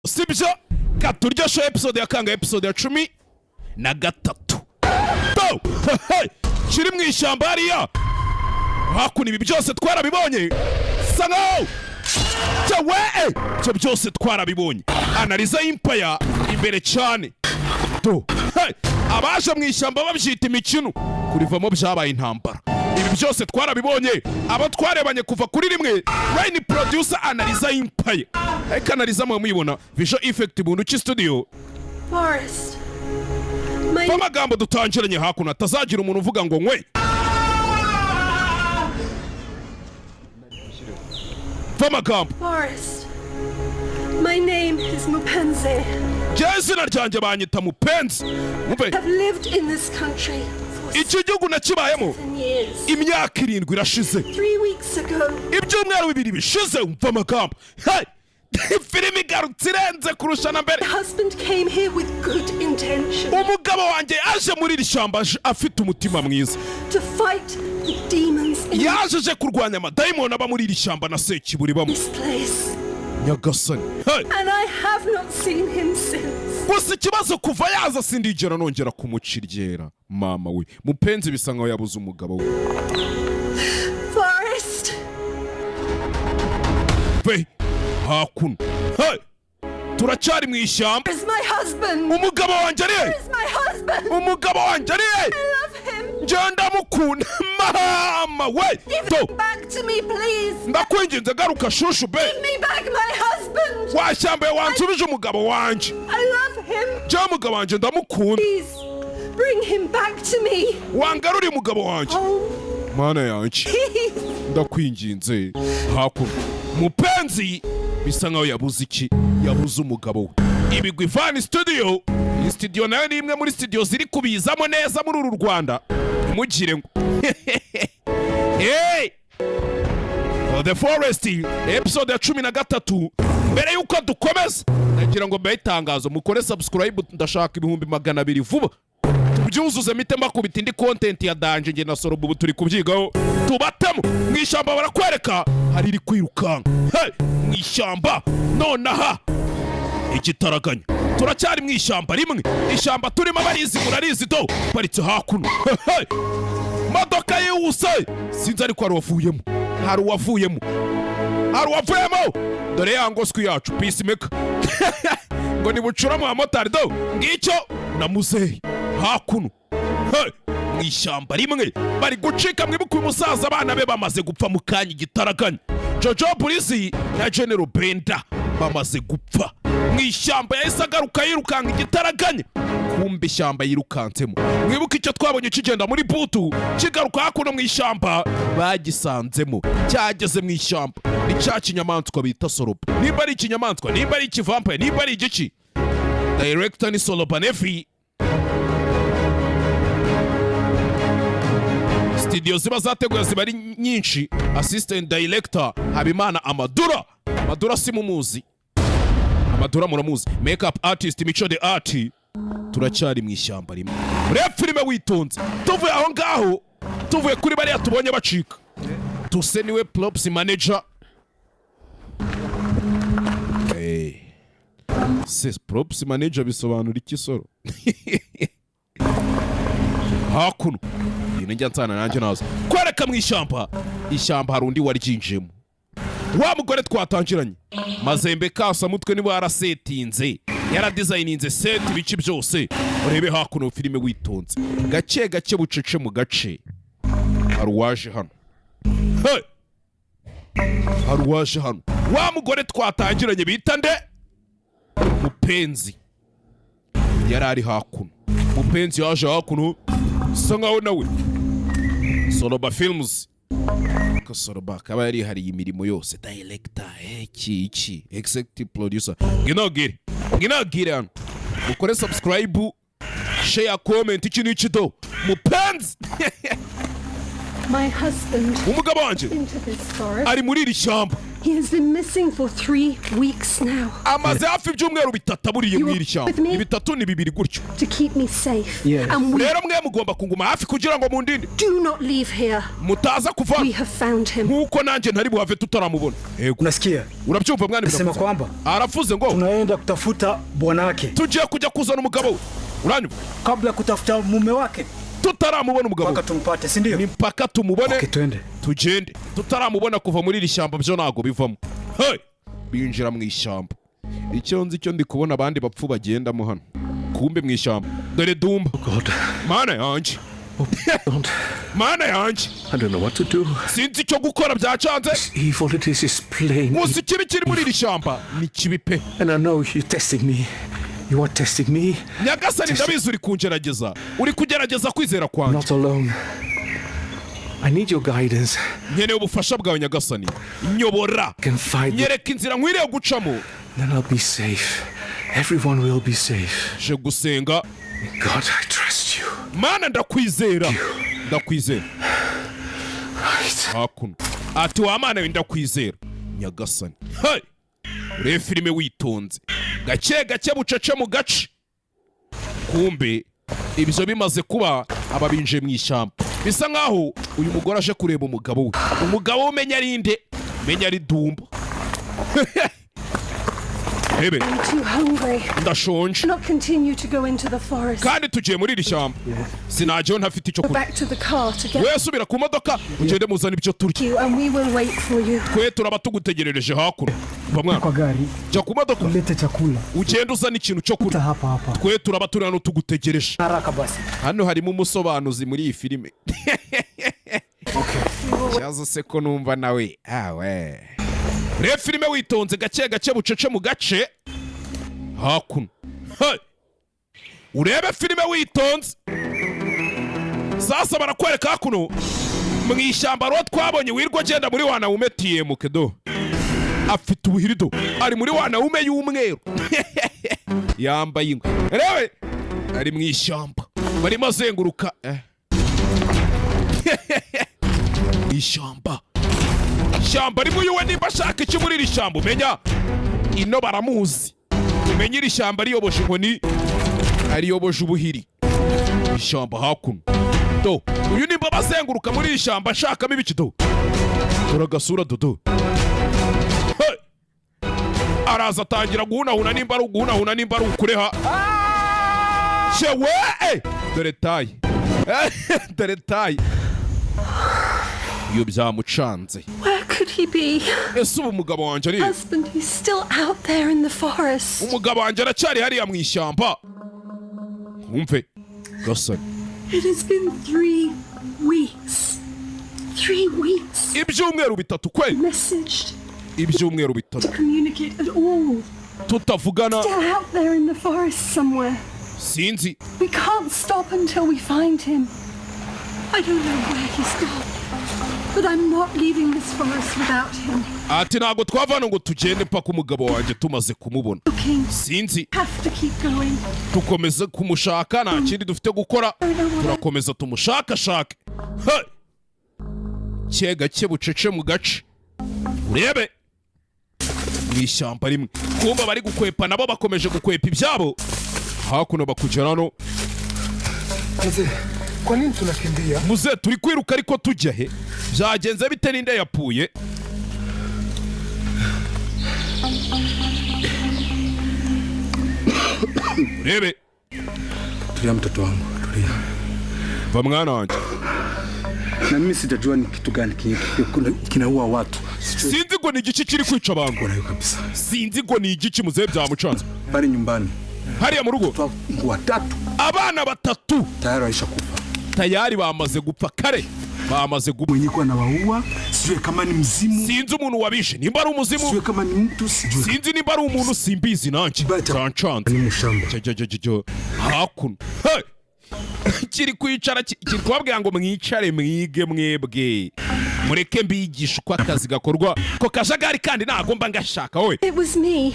Sibyo? Katuryo Show, episode ya kanga? Episode ya 13. Do! Hey! Kiri mu ishyamba hariya hakuno. Ibi byose twarabibonye, sa nkaho cyawe ibyo byose twarabibonye. Analiza Empire imbere cyane. Do! Hey! Abaje mu ishyamba babyita imikino, kurivamo byabaye intambara. Ibi byose twarabibonye, abo twarebanye kuva kuri rimwe. Line producer Analiza Empire, ariko Analiza muba muyibona, visual effect Bunduki Studio. Forest. My Amagambo dutangiranye hakuno, hatazagira umuntu uvuga ngo nkwe amagambo. Forest. My name is Mupenze. Njyewe izina ryanjye banyita Mupenzi, wumve. I've lived in this country for Iki gihugu nakibayemo 7 years. imyaka 7 irashize. 3 weeks ago, Ibyumweru 2 bishize, umva amagambo. Hey! Filime igarutse irenze kurusha na mbere. my husband came here with good intention Umugabo wanjye yaje muri iri shyamba afite umutima mwiza to fight the demons in yaje aje kurwanya amadayimoni aba muri iri shyamba na sekiburi bamo. this place. Nyagasani. Hey! And I have not seen him since. Gusa ikibazo, kuva yaza sindigera nongera kumuca iryera. Mama we, Mupenzi bisa nkaho yabuze umugabo we. Forest. Ve hakuno. Hey! Turacyari mu ishyamba. Where's my husband? Umugabo wanjye ari he? Where's my husband? Umugabo wanjye ari he? I love him. Njyewe ndamukunda, mama we. Give To him back to me, please. Ndakwinginze, garuka shushu be. Give me back my husband. Washyambaye, wansubije umugabo wanjye. I love him. Njyewe umugabo wanjye ndamukunda. Please bring him back to me. Wangaruriye umugabo wanjye. Oh, Mana yanjye. please. Ndakwinginze. Hakuno Mupenzi bisa nkaho yabuze iki? Yabuze umugabo we. Ibigwi Vani Studio, iyi studio nayo ni imwe muri studio ziri kubizamo neza muri uru Rwanda, ntimugire ngo hey! The Forest, episode ya 13. Mbere y'uko dukomeza, ndagira ngo mbahe itangazo: mukore subscribe, ndashaka 200,000 vuba, tubyuzuze mite mbakubita indi content ya danger. Njye na Sorobo ubu turi kubyigaho, tubatemo mu ishyamba. Barakwereka hari iri kwirukanka. Hey! Mu ishyamba nonaha igitaraganya, turacyari mu ishyamba rimwe. Ishyamba turimo abarizi murarizi. Do, paritse hakuno. Hey! Modoka yihuse, sinzi ariko hari uwavuyemo, hari uwavuyemo, hari uwavuyemo. Dore ya ngoswi yacu Peacemaker ngo ni bucura mu bamotari. Do, ngicyo na muzehe hakuno. Hey! Mu ishyamba rimwe bari gucika. Mwibuke uyu musaza, abana be bamaze gupfa mu kanya igitaraganya. Jojo Burisi na General Benda bamaze gupfa mu ishyamba. Yahise agaruka yirukanka igitaraganya. Kumbe ishyamba yirukansemo, mwibuke icyo twabonye kigenda muri boot, kigaruka hakuno mu ishyamba, bagisanzemo cyageze mu ishyamba. Ni cya kinyamaswa bita soroba, nimba ari ikinyamaswa, nimba ari ikivampire, nimba ari igiki. Director ni Soloba Nefi. Studio ziba zateguye ziba ari nyinshi. Assistant director Habimana Amadura. Amadura si mumuzi? Amadura muramuzi. Makeup artist Mico the Art. Turacyari mu ishyamba rimwe. Reba filime witonze. Tuvuye aho ngaho, tuvuye kuri bariya tubonye bacika, tuse niwe props manager. Hey. Se props manager bisobanura iki? Soro hakuno ibintu njya nsana nanjye naza kwereka mu ishyamba. Ishyamba hari undi waryinjiyemo, wa mugore twatangiranye, Mazembe kasamutwe, niba yarasetinze, yaradizayininze set, ibice byose. Urebe hakuno filime witonze, gake gake, bucece mu gace. Hari uwaje hano. Hey! Hari uwaje hano, wa mugore twatangiranye bita nde? Mupenzi yari ari hakuno. Mupenzi yaje hakuno, bisa nkaho nawe Soroba Films ko Soroba akaba yarihariye imirimo yose: director, iki iki, executive producer. Nginogire, nginogire hano, mukore subscribe, share, comment, iki n'iki. Do, Mupenzi. My husband Umugabo wanjye into this forest ari muri iri shyamba. He has been missing for 3 weeks now. Amaze hafi ibyumweru 3 aburiye mu iri shyamba. With me? Ni bitatu, ni bibiri gutyo. To keep me safe. Yes. And we Rero mwe mugomba kunguma hafi kugira ngo mundinde. do not leave here. Mutaza kuva. We have found him. Nk'uko nanjye ntari buhave tutaramubona, yego. Unasikia? Urabyumva mwana? Nasema Birakuze. kwamba Aravuze ngo tunaenda kutafuta bwanake tugiye kujya kuzana umugabo we, uranyumva? Kabla kutafuta mume wake Tutaramubona umugabo we. mpaka tumpate, si ndio? Ni mpaka tumubone. Okay, twende. Tugende, tutaramubona kuva muri iri shyamba byo ntabwo bivamo. Hey! Binjira mu ishyamba. Icyo nzi cyo ndi kubona abandi bapfu bagendamo hano. Kumbe mu ishyamba dore Dumba. God, Mana yanjye! God, Mana yanjye! I don't know what to do. Sinzi icyo gukora, byacanze. Evil it is plain. Gusa ikibi kiri muri iri shyamba ni kibi pe. And I know you're testing me. You are testing me. Nyagasani, ndabizi uri kungerageza, uri kugerageza kwizera kwanjye. Not alone. I need your guidance. Nkeneye ubufasha bwawe nyagasani, nyobora. I can fight. Nyereka inzira nkwiriye gucamo. Then I'll be safe. Everyone will be safe. Je gusenga. God, I trust you. Mana, ndakwizera, ndakwizera. Right. Hakuno ati: "Wa mana we, ndakwizera nyagasani." Hey! Urebe filime witonze, gake gake, bucece mu gace. Kumbe ibyo bimaze kuba, aba binjiye mu ishyamba. Bisa nkaho uyu mugore aje kureba umugabo we. Umugabo we umenya ari nde? Umenya ari Dumba. Rebe. I'm too hungry. Ndashonje. Not continue to go into the forest. Kandi tugiye muri iri shyamba, sinajyayo ntafite icyo Go kurya. back to the car to get We subira ku modoka, ugende muzane ibyo turya. you, and we will wait for you. Twe turaba tugutegerereje hakuno. Mva mwana. Kwa gari Jya ku modoka, ulete chakula. ugende uzane ikintu cyo kurya. Hapa hapa. Twe turaba turi hano tugutegereje. Haraka basi. Hano harimo umusobanuzi muri iyi filime. Ikibazo se ko numva nawe awe. Reba filime witonze, gake gake, bucece mu gace. Hakuno. Hey! Urebe filime witonze. Sasa barakwereka hakuno mu ishyamba roho twabonye wirwa agenda muri wanaume tiyemuke do, afite ubuhirido, ari muri wanaume y'umweru, yambaye ingwe. Rebe, ari mu ishyamba barimo azenguruka ishyamba, ishyamba rimwe. Uyu we nimba ashaka iki muri iri shyamba? Umenya ino baramuzi, umenya iri shyamba riyoboje inkoni, ariyoboje ubuhiri. Ishyamba hakuno do, uyu nimba bazenguruka muri iri shyamba ashakamo ibiki do? Dore agasura dodo. Hey! Araza atangira guhunahuna, nimba ari uguhunahuna, nimba ari ukureha shewe eh! Dore tayi, dore tayi, iyo byamucanze. Where could he be? Ese ubu umugabo wanjye ari he? Husband, he's still out there in the forest. Umugabo wanjye aracyari hariya mu ishyamba. Wumve gasore. It has been 3 weeks. 3 weeks. Ibyumweru 3 kweli. Messaged Ibyumweru 3 to communicate at all. tutavugana. Still out there in the forest somewhere. Sinzi. We can't stop until we find him. I don't know where he's gone, but I'm not leaving this forest without him. Ati: "Ntabwo twava hano ngo tugende mpaka umugabo wanjye tumaze kumubona." Looking. Sinzi. Have to keep going. Dukomeze kumushaka, nta kindi dufite gukora, turakomeza tumushakashake. Hey! Ke gake, bucece mu gace. Urebe mu ishyamba rimwe, kumva bari gukwepa, nabo bakomeje gukwepa ibyabo. Hakuno bakugera hano. Mzee, kwa nini tunakimbia? Muze, turi kwiruka ariko tujya he? Byagenze bite? Ninde yapfuye? Urebe. Tulia mtoto wangu, tulia. Va mwana wanjye. Na mimi sijajua ni kitu gani kinaua watu. Sijui Sinzi ngo ni igiki kiri kwica abantu. nayo kabisa. Sinzi ngo ni igiki, muzehe byamucanze. Pale nyumbani Hariya mu rugo wangu watatu abana batatu tayari waisha kufa. Tayari bamaze gupfa kare, bamaze gupfa. Mwenye kuwa nawaua sijui kama ni mzimu, Sinzi umuntu wabishe, nimba ari umuzimu, sijui kama ni mtu, sijui. sinzi nimba ari umuntu, simbizi nanjye. Bata. Byancanze. Ni mshamba. Cyo, cyo, cyo, cyo. Hakuno. Hey! Kiri kwicara kiri kubabwira ngo mwicare mwige, mwebwe mureke mbigishe uko akazi gakorwa ko kajagari, kandi ntabwo mba ngashaka wowe. It was me.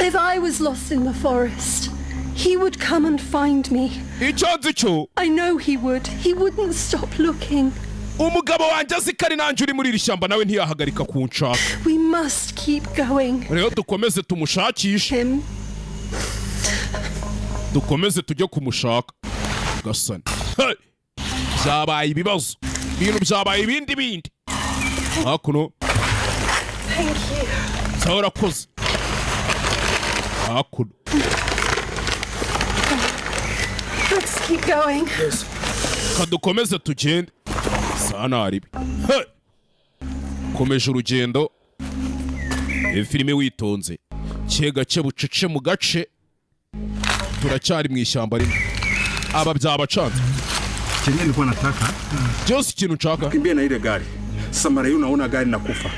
If I was lost in the forest, he would come and find me. Icyo nzi cyo I know he would. He wouldn't stop looking. Umugabo wanjye azi ko ari nanjye uri muri iri shyamba, nawe ntiyahagarika kunshaka. We must keep going. Rero dukomeze tumushakishe. Him. Dukomeze tujye kumushaka. Gasani. Hey! Byabaye ibibazo, ibintu byabaye ibindi bindi hakuno. Thank you. Sawa, urakoze. Hakuno. Let's keep going. Kadukomeze tugende sanaribi. Hey! Komeje urugendo. Iyi filime witonze ke gake, bucece mu gace. Turacyari mu ishyamba rimwe. Aba byabacanze. Chenye nilikuwa nataka Byose ikintu nshaka, kimbia na ile gari. Sasa mara hiyo unaona gari nakufa,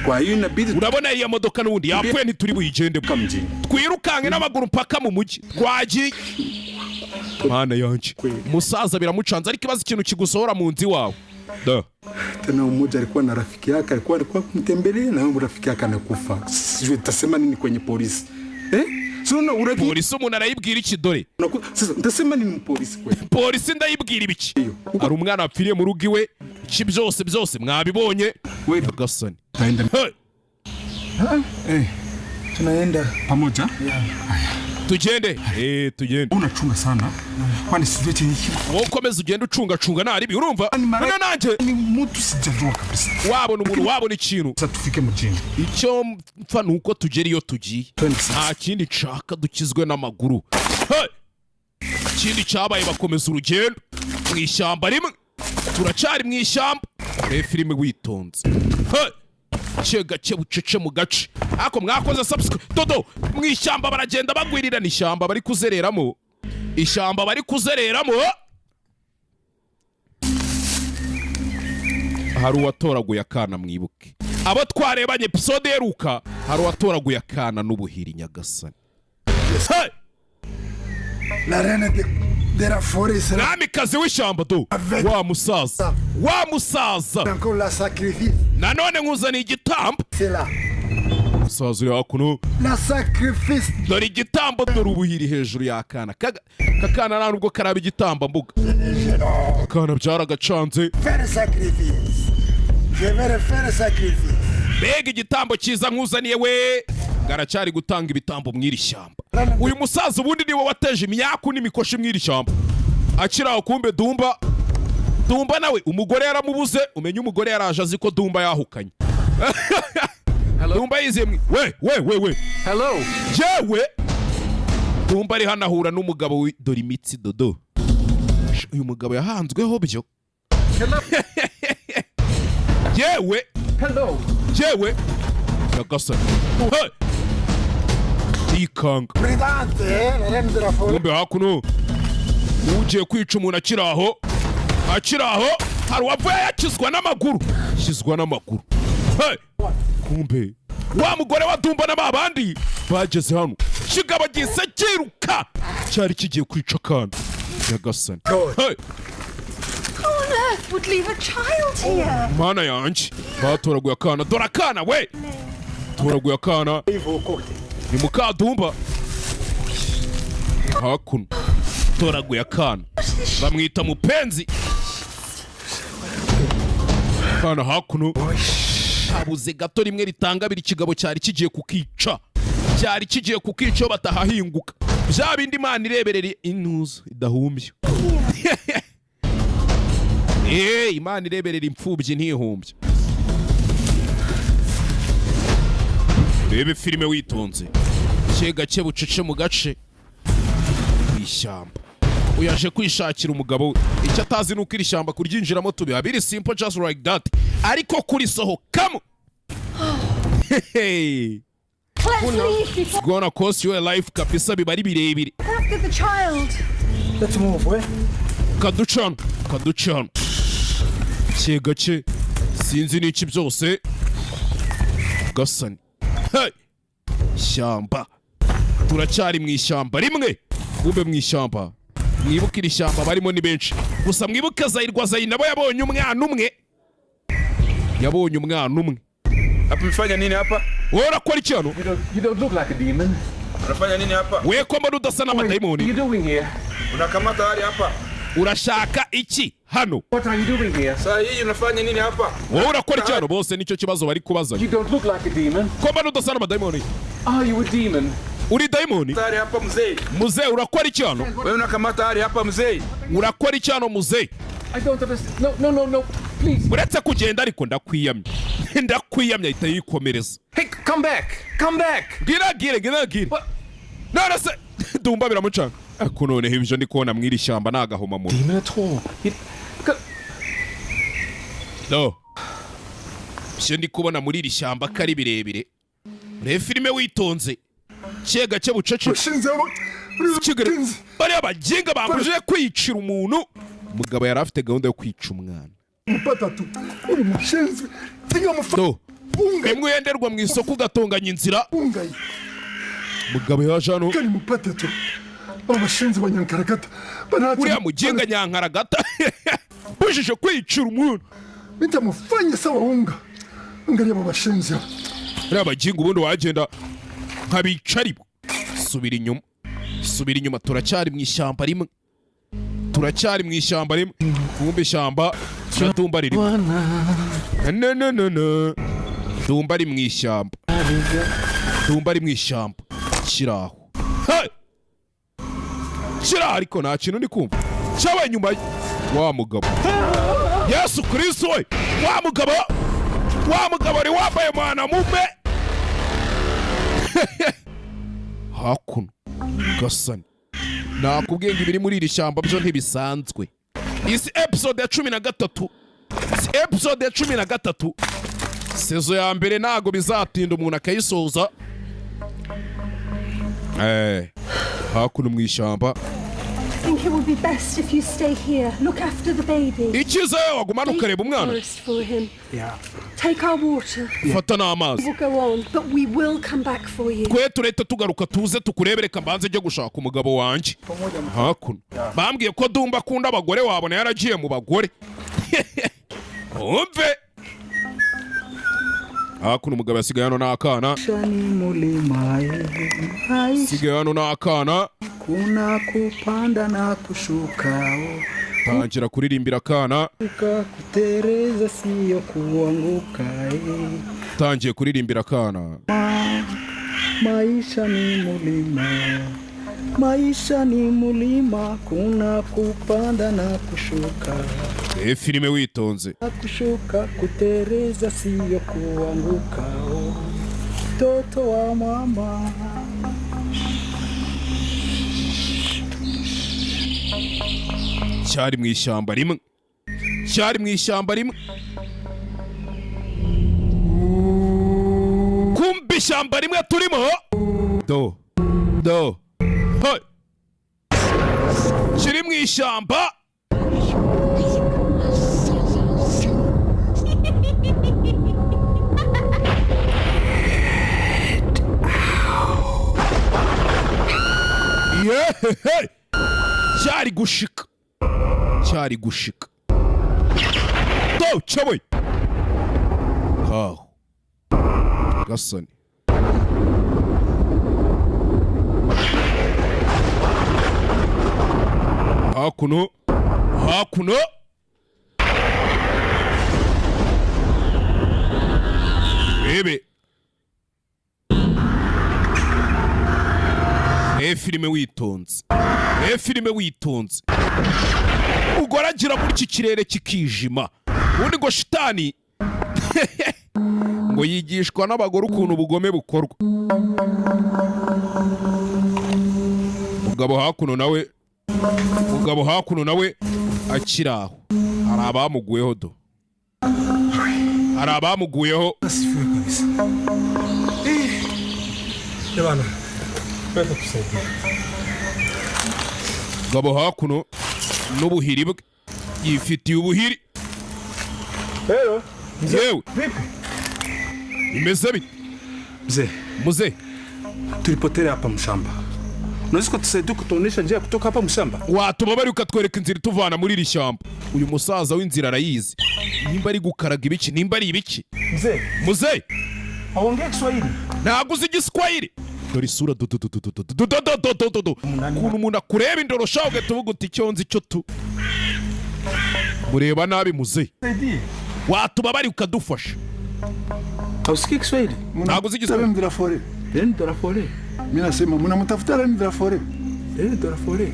kwa hiyo inabidi urabona iya modoka n'ubundi yapfuye, ntituri buyigendemo. mpaka mjini. Twirukanke n'amaguru mpaka mu mujyi. Twagiye. Mana yanjye, umusaza biramucanze, ariko ibaze ikintu kigusohora mu nzu iwawe da. Tena mmoja alikuwa na rafiki yake, alikuwa kumtembelea na huyo rafiki yake anakufa. Sijui nitasema nini kwenye polisi, eh? Si unaona uraki Polisi umuntu arayibwira iki? Dore. Sasa nitasema nini polisi kweli? Polisi ndayibwira ibiki? Hari umwana wapfiriye mu rugo iwe. Iki byose byose mwabibonye. We Nyagasani. Taenda. Hey! Eh, Tunaenda. Pamoja. Tugende, eh, tugende. Unachunga sana, kwani sijui chenye kiko. Wowe ukomeza ugende ucungacunga ntaribi, urumva? None nanjye Ni mtu sijajua kabisa. wabona umuntu, wabona ikintu. Sasa tufike mjini. Icyo mpfa ni uko tugera iyo tugiye. Twende sasa. Nta kindi nshaka, dukizwe n'amaguru. Hey! Ikindi cyabaye, bakomeza urugendo mu ishyamba rimwe. Turacyari mu ishyamba. Reba filime witonze. Hey! Gake gake, bucece mu gace. Ariko mwakoze subscribe dodo. Mu ishyamba baragenda bagwirirana, ishyamba bari kuzereramo, ishyamba bari kuzereramo. Hari uwatoraguye akana, mwibuke abo twarebanye episode iheruka. Hari uwatoraguye akana n'ubuhiri. Nyagasani. Hey! La reine de la forêt sera Mwamikazi w'ishyamba do, wa musaza, wa musaza. encore la sacrifice. Nanone nkuzaniye igitambo. C'est là. Musaza uri hakuno. La sacrifice. Dore igitambo, dore ubuhiri hejuru y'akana. Kakana nta nubwo karaba igitambambuga, akana byaragacanze. Faire sacrifice. Je vais refaire sacrifice. Mbega igitambo cyiza nkuzaniye we! Ngaracyari gutanga ibitambo mw'iri shyamba. Uyu musaza ubundi niwe wateje imyaku n'imikoshi mw'iri shyamba. Akiri aho, kumbe Dumba, Dumba nawe umugore yaramubuze. Umenye umugore yaraje azi ko Dumba yahukanye. Dumba yizeye we we we we. Hello. Yewe, Dumba ari hano ahura n'umugabo dore imitsi dodo. Uyu mugabo yahanzweho byo. Yewe. Hello. Yewe nyagasani. Hey! Yikanga. Prudente, eh, la reine de la forêt. Kumbe hakuno ugiye kwica umuntu akiri aho, akiri aho hari uwavuye yakizwa n'amaguru, akizwa n'amaguru. Hey! Kumbe wa mugore wa Dumba na ba bandi bageze hano, kigabo gihise cyiruka, cyari kigiye kwica akana. Nyagasani. Hey! Who on earth would leave a child here? Mana yanjye, batoraguye akana. Dore akana we, toraguye akana. Ni mukadumba hakuno, toraguye akana, bamwita Mupenzi. Akana hakuno habuze gato rimwe ritanga abiri, ikigabo cyari kigiye kukica, cyari kigiye kukica iyo batahahinguka. Bya bindi Imana ireberera intuza idahumbya. Eh, Imana ireberera imfubyi ntihumbya. Rebe filime witonze gake gake, bucece mu gace. Mu ishyamba uyu aje kwishakira umugabo we. Icyo atazi ni uko iri shyamba kuryinjiramo tubiha biri simple, just like that, ariko kurisohokamo, hey, Let's leave before gonna cost you a life kabisa, biba ari birebire. After the child. Let's move, eh? Kaducano, kaducano gake gake, sinzi n'iki byose gasani. Hey! Shyamba, turacyari mu ishyamba rimwe. Kumbe mu ishyamba, mwibuke iri shyamba barimo ni benshi. Gusa mwibuke Zayirwa Zayi nabo yabonye umwana umwe, yabonye umwana umwe. Hapa umefanya nini hapa? Wowe urakora iki hano? You don't look like a demon. Unafanya nini hapa? We ko mbona udasa n'amadayimoni? What are you doing here? Unakamata hali hapa. Urashaka iki hano? What are you doing here? Saa hii unafanya nini hapa? Wowe urakora iki hano? Bose nicyo kibazo bari kubazanya. You don't look like a demon. Ko mbona udasa n'amadayimoni? Are you a demon? Uri dayimoni? Tayari hapa mzee. Muzehe, urakora iki hano? Wewe unakamata hali hapa mzee. Urakora iki hano, muzehe? I don't understand. No, no, no, no. Please. Uretse kugenda ariko, ndakwiyamye, ndakwiyamye. Ahita yikomereza. Hey, come back. Come back. Bwiragire, bwiragire. What? None se Dumba biramucanga, ariko noneho ibyo ndi kubona mw'iri shyamba ni agahomamunwa. Demon at all. You... Do ibyo ndi kubona muri iri shyamba ko ari birebire. Urebe filime witonze, cye gake, bucece. Bashinze abo. Kigali bariya baginga bambujije kwicira umuntu. Umugabo yari afite gahunda yo kwica umwana. Mupata tu. Uri mushinzwe. Tinga mufa. Do Unga. bimwe uhenderwa mu isoko ugatunganya inzira. Unga. Umugabo yaje hano. Kani mupate tu. Abo bashinze banyankarakata. Banacha. Uriya muginga nyankaragata bujije kwicira umuntu. Nitamufanya sawa unga. Angalia abo bashinze. Uriya baginga ubundi wagenda nkabica aribo. Subira inyuma, subira inyuma. Turacyari mu ishyamba rimwe, turacyari mu ishyamba rimwe. Kumbe ishyamba na Dumba ririmo. No, no, no, no. Dumba ari mu ishyamba, Dumba ari mu ishyamba. Kiraho. Hey! Kiraho, ariko nta kintu ndi kumva cyabaye inyuma ye. Wa mugabo, Yesu Kristo we! Wa mugabo, wa mugabo wari wambaye mwana mume hakuno gasani. Nakubwiye ngo ibiri muri iri shyamba byo ntibisanzwe. Isi episode ya 13, si episode ya 13, saison ya mbere. Ntago bizatinda umuntu akayisoza. Hakuno mu ishyamba. I think it would be best if you stay here. Look after the baby. Icyiza wagumana ukareba umwana. Forest for him. Take our water. Fata n'amazi. We'll go on, but we will come back for you. Twe turahita tugaruka tuze tukurebe. Reka mbanze njye gushaka umugabo wanjye. Hakuno bambwiye ko Dumba akunda abagore, wabona yaragiye mu bagore. Umve, hakuno umugabo yasigaye hano n'akana, asigaye hano n'akana. Kuna kupanda na kushuka, Tangira kuririmbira akana. kutereza siyo kuanguka eh. Tangiye kuririmbira akana. Maisha ni mulima, maisha ni mulima, kuna kupanda na kushuka, Reba filime witonze. na kushuka, kutereza siyo kuanguka, oh. Mtoto wa mama. Cyari mu ishyamba rimwe, cyari mu ishyamba rimwe. Kumva ishyamba rimwe turimo. Do do, hey! Kiri mu ishyamba. Yehehe! Cyari gushika, cyari gushika. Do cyawe kaho gasani. Hakuno, hakuno rebe rebe filime witonze, rebe filime witonze. Umugore agira gutya ikirere kikijima. Ubundi ngo shitani ngo yigishwa n'abagore ukuntu ubugome bukorwa. Mugabo hakuno nawe, mugabo hakuno nawe akiri aho, hari abamuguyeho. Do hari abamuguyeho. Asifiwe kabisa. Eh. Bwana. Wewe tusaidia. Mugabo hakuno n'ubuhiri bwe, yifitiye ubuhiri. Hello. Yewe. Vipi? Bimeze bite? Mzee, Muze. tulipotelea hapa mshamba. Unaweza kutusaidia kutuonyesha njia ya kutoka hapa mshamba? Watubabari ukatwereka inzira ituvana muri iri shyamba. Uyu musaza w'inzira arayizi. Nimba ari gukaraga ibiki, nimba ari ibiki. Mzee, Muze. hauongei Kiswahili? Ntabwo uzi Igiswahili? Dore isura, du du du du du du du du du du du du du. Ukuntu umuntu akureba indorosha ugahita uvuga uti icyo nzi cyo tu. Mureba nabi muze, watubabari ukadufasha. Hausikii Kiswahili? Ntabwo uzi igiswahili? Reine de la forêt. Reine de la forêt. Mimi nasema mnamtafuta Reine de la forêt. Reine de la forêt.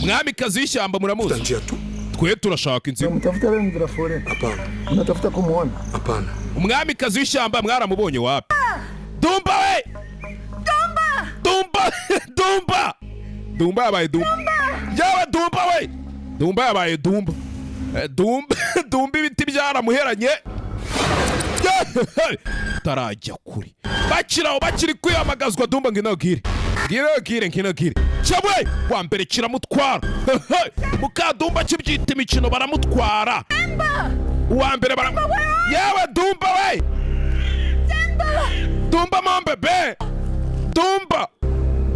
Mwamikazi w'ishyamba muramuzi? Njia tu. Twe turashaka inzira. Mnamtafuta Reine de la forêt. Hapana. Mnatafuta kumuona. Hapana. Umwamikazi w'ishyamba mwaramubonye? Wapi? Dumba we, Dumba, Dumba, Dumba yabaye Dumba, yaba Dumba we, Dumba yabaye Dumba. Dumba, Dumba, ibiti byaramuheranye. Tarajya kure, bakiri aho, bakiri kwiyamagazwa. Dumba, ngino gire, ngino gire, ngino gire cyabwe wa mbere kiramutwara. Mukadumba kibyita imikino, baramutwara uwa mbere bara. Yewe Dumba we, Dumba mombe be, Dumba,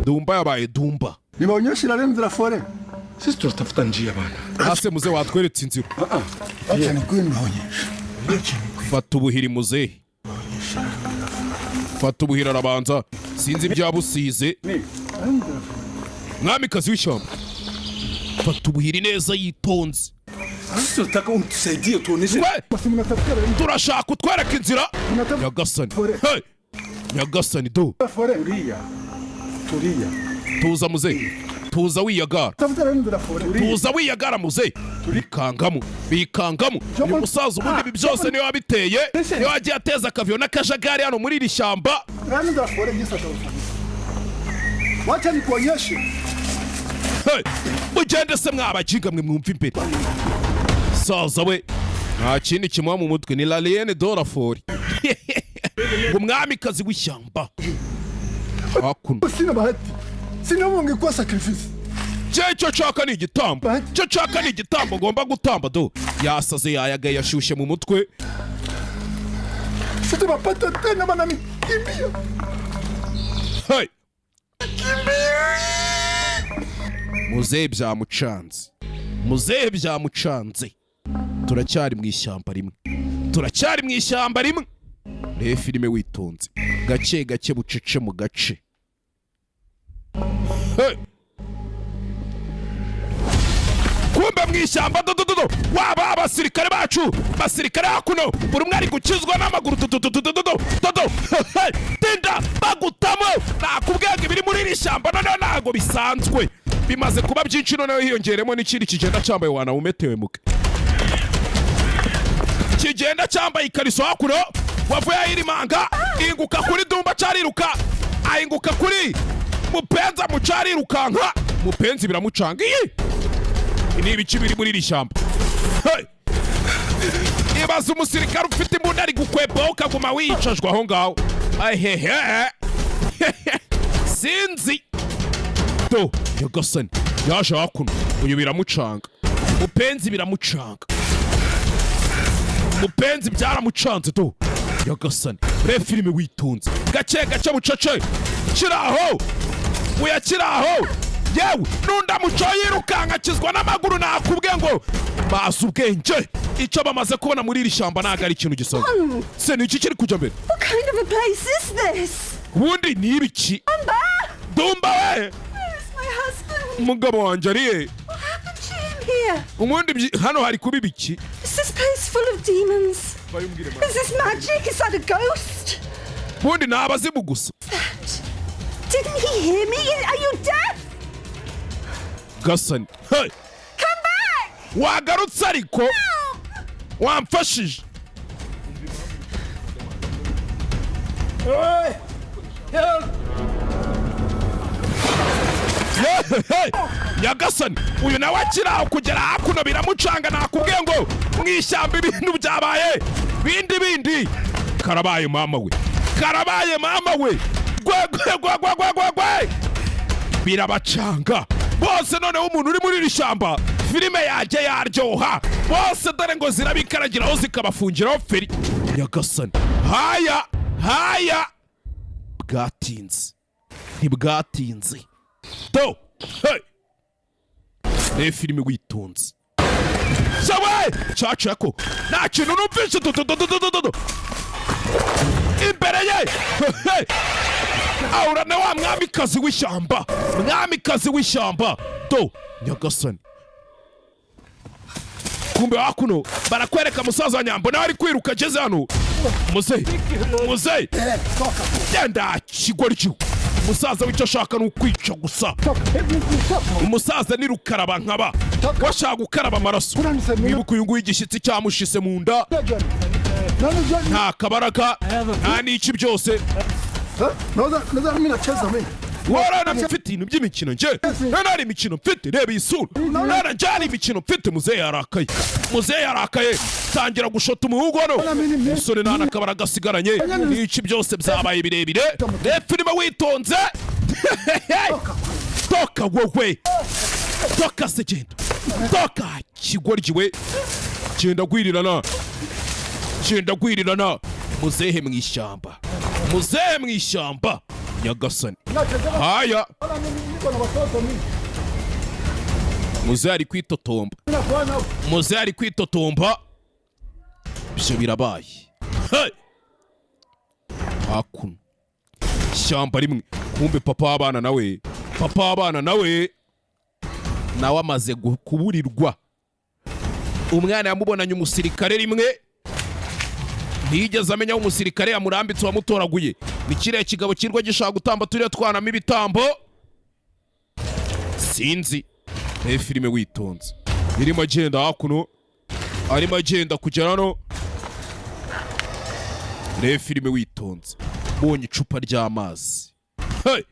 Dumba yabaye Dumba. Nibaonyeshe la Reine de la forêt. Sisi tunatafuta njia bana. Hase muze, watweretse inzira. Acha nikuye nibaonyeshe. Acha nikuye. Fata ubuhiri muzehe, fata ubuhiri. Arabanza, sinzi ibyabusize. Mwamikazi w'ishyamba, fata ubuhiri neza yitonze. Sisi tunataka utusaidie tuoneshe. We Basi mnatafuta Reine turashaka utwereka inzira, nyagasani. Hey! Nyagasani do. de la forêt. Tulia. Tulia. Tuza muzehe, tuza wiyagara. Tafuta Reine de la forêt. Tuza wiyagara muzehe. Bikangamo, bikangamo uyu musaza. Ubundi ibi byose niwe wabiteye, niwe wagiye ateza akavuyo n'akajagari hano muri iri shyamba. Reine de la forêt jinsi atawafanya. Wacha nikuonyeshe. Hey! Mugende se mwabaginga mwe, mwumva imbere. Saza we nta kindi kimuba mu mutwe, ni la reine de la forêt, ngo umwamikazi w'ishyamba hakuno. Sina bahati. Sina ungekuwa sacrifice. Cye icyo nshaka ni igitambo, icyo nshaka ni igitambo ngomba gutamba. Do, yasaze, yayagaye, yashyushye mu mutwe. Sitawapata tena, wananikimbia. Hey! Muzehe byamucanze, muzehe byamucanze. Turacyari mu ishyamba rimwe, turacyari mu ishyamba rimwe. Reba filime witonze, gake gake, bucece mu gace. Hey! Kumbe mu ishyamba dodododo waba abasirikare bacu, basirikare hakuno, buri umwe ari gukizwa n'amaguru. Dododododo dodo. Hey! Tinda bagutamo. Nakubwiye ngo ibiri muri iri shyamba noneho ntabwo bisanzwe, bimaze kuba byinshi. Noneho hiyongeremo n'ikindi kigenda cyambaye wana umetewe muke, kigenda cyambaye ikariso hakuno, wavuye ayirimanga inguka kuri Dumba cariruka, ahinguka kuri Mupenza mucarirukanka. Mupenzi biramucanga. Iyi ni ibiki biri muri iri shyamba? Hey! Ibaza umusirikare ufite imbunda ari gukwepaho, ukaguma wiyicajwe aho ngaho. Ahehe, sinzi do. Nyagasani, yaje hakuno. Uyu biramucanga, Mupenzi biramucanga, Mupenzi byaramucanze do. Nyagasani, reba filime witonze, gake gake, bucece. Kiraho uyakiraho. Yewe nunda muco yirukanka akizwa n'amaguru. Nakubwiye ngo bazi ubwenge. Icyo bamaze kubona muri iri shyamba ntabwo ari ikintu gisanzwe. Se ni iki kiri kujya mbere? What kind of a place is this? Ubundi ni ibiki? Dumba we! Where is my husband? Umugabo wanjye ari he? What happened to him here? Ubundi hano hari kuba ibiki? Is this place full of demons? Is this magic? Is that a ghost? Ubundi ni abazimu gusa. Didn't he hear me? Are you deaf? Gasani, hey! Come back! Wagarutse ariko wamfashije. Help! Hey! Nyagasani, uyu nawe akiri aho kugera hakuno biramucanga. Nakubwiye ngo mu ishyamba ibintu byabaye bindi bindi. Karabaye mama we, karabaye mama we, gwe gwe gwe gwe gwe gwe gwe, birabacanga bose. Noneho umuntu uri muri iri shyamba, filime yajya yaryoha bose. Dore ngo zirabikaragiraho zikabafungiraho feri. Nyagasani, haya haya, bwatinze ntibwatinze do. Hey! Reba filime witonze. Sawe caca ko nta kintu numvise dudududududu imbere ye. Hey! Ahura na wa mwamikazi w'ishyamba, mwamikazi w'ishyamba do. Nyagasani, kumbe Kumbe hakuno barakwereka musaza wa Nyambo nawe ari kwiruka, ageze hano. Muzehe, muzehe, genda kigoryi! Umusaza w'icyo ashaka ni ukwica gusa. Umusaza ni rukaraba nkaba washaka gukaraba amaraso. Wibuka uyu nguyu, igishyitsi cyamushise mu nda, nta kabaraga, nta n'iki byose. Nadhani mimi nacheza mimi. Warana mfite ibintu by'imikino nje, nta imikino mfite. Reba iyi sura, nana njye imikino mfite. Muzehe yarakaye, muzehe yarakaye, tangira gushota umuhungu hano. Umusore nta n'akabara gasigaranye n'iki byose, byabaye birebire. Reba filime witonze. Toka wowe, toka se, genda, toka kigoryi we, genda gwirirana, genda gwirirana. Muzehe mu ishyamba, muzehe mu ishyamba, nyagasani. Haya, muzehe ari kwitotomba, muzehe ari kwitotomba. Ibyo birabaye. Hey! Hakuno ishyamba rimwe, kumbe papa w'abana nawe, papa w'abana nawe, nawe amaze kuburirwa. Umwana yamubonanye umusirikare rimwe, ntiyigeze amenya aho umusirikare yamurambitse wamutoraguye. Ni kiriya kigabo kirwa gishaka gutamba turiya twanamo ibitambo, sinzi. Reba filime witonze. Irimo agenda hakuno, arimo agenda kugera hano. Reba filime witonze. Bonye icupa ry'amazi. Hey!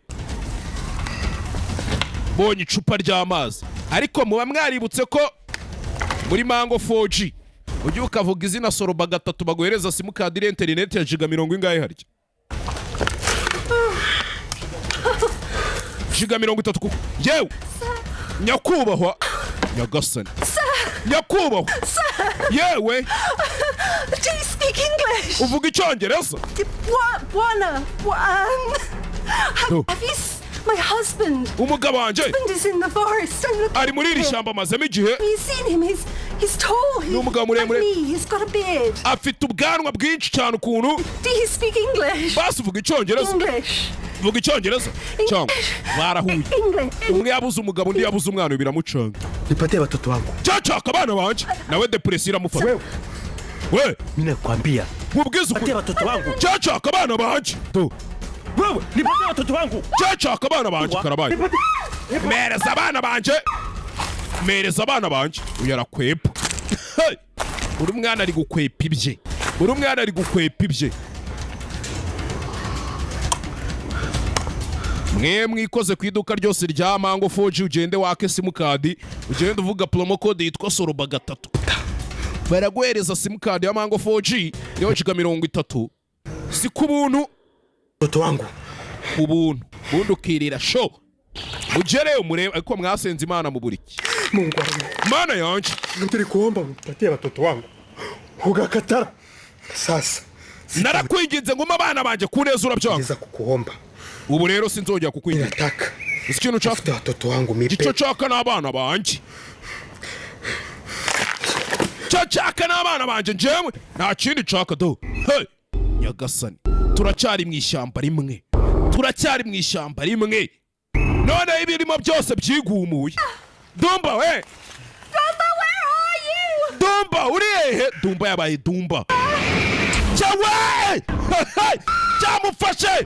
Bonye icupa ry'amazi. Ariko muba mwaributse ko muri Mango 4G ujye ukavuga izina Soroba gatatu, baguhereza simukadi iriho interineti ya giga mirongo ingahe harya? Giga 30. Kuko yewe nyakubahwa, nyagasani, nyakubahwa, yewe. Do you speak English? Uvuga icyongereza? Bwana, No. have you my husband? Umugabo wanjye Husband is in the forest. I'm looking ari muri iri for him. shyamba, amazemo igihe. Have you seen him? He's tall. Ni umugabo muremure. Like me. He's got a beard. Afite ubwanwa bwinshi cyane ukuntu. Do you speak English? Basi uvuga icyongereza? English. Uvuga icyongereza cyangwa barahuye? English. Umwe yabuze umugabo, undi yabuze umwana, biramucanga. Nipatie watoto wangu. Cyacaka abana banje nawe, depression iramufata we. Mimi nakwambia. Mubwize ukuri. Patie watoto wangu. Cyacaka abana banje tu. Wewe, nipatie watoto wangu. Cyacaka abana banje, karabaye. Mereza abana banje, mereza abana banje. Uyu arakwepa. Hey! Buri mwana ari gukwepa ibye, buri mwana ari gukwepa ibye. Mwe mwikoze ku iduka ryose rya Mango 4G, ugende wake simukadi, ugende uvuga promo code yitwa Soroba gatatu, baraguhereza simukadi ya Mango 4G yo giga 30, si ku buntu. Watoto wangu. Ku buntu, ubundi ukirira show. Mugereyo murebe. Ariko mwasenze Imana mu buriki? Mungu wangu, Mana yanjye. nilikuomba unipatie watoto wangu ukakatara. Sasa Narakwinginze ngo umpe abana banjye ku neza, urabyanga. sitaweza kukuomba. Ubu rero sinzongera kukwinginga. Nataka Uzi ikintu nshaka? tafuta watoto wangu mipe. Icyo nshaka ni abana banjye, icyo nshaka ni abana banjye, njyewe nta kindi nshaka do. Hey! Nyagasani, turacyari mu ishyamba rimwe, turacyari mu ishyamba rimwe. Noneho ibirimo byose byigumuye. Dumba we! Dumba, where are you? Dumba, uri hehe? Dumba yabaye Dumba cyawe cyamufashe.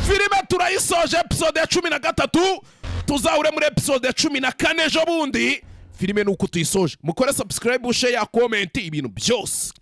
Filime turayisoje, episode ya 13. Tuzahure muri episode ya 14 ejo bundi. Filime ni uko tuyisoje. Mukore subscribe, share, comment, ibintu byose.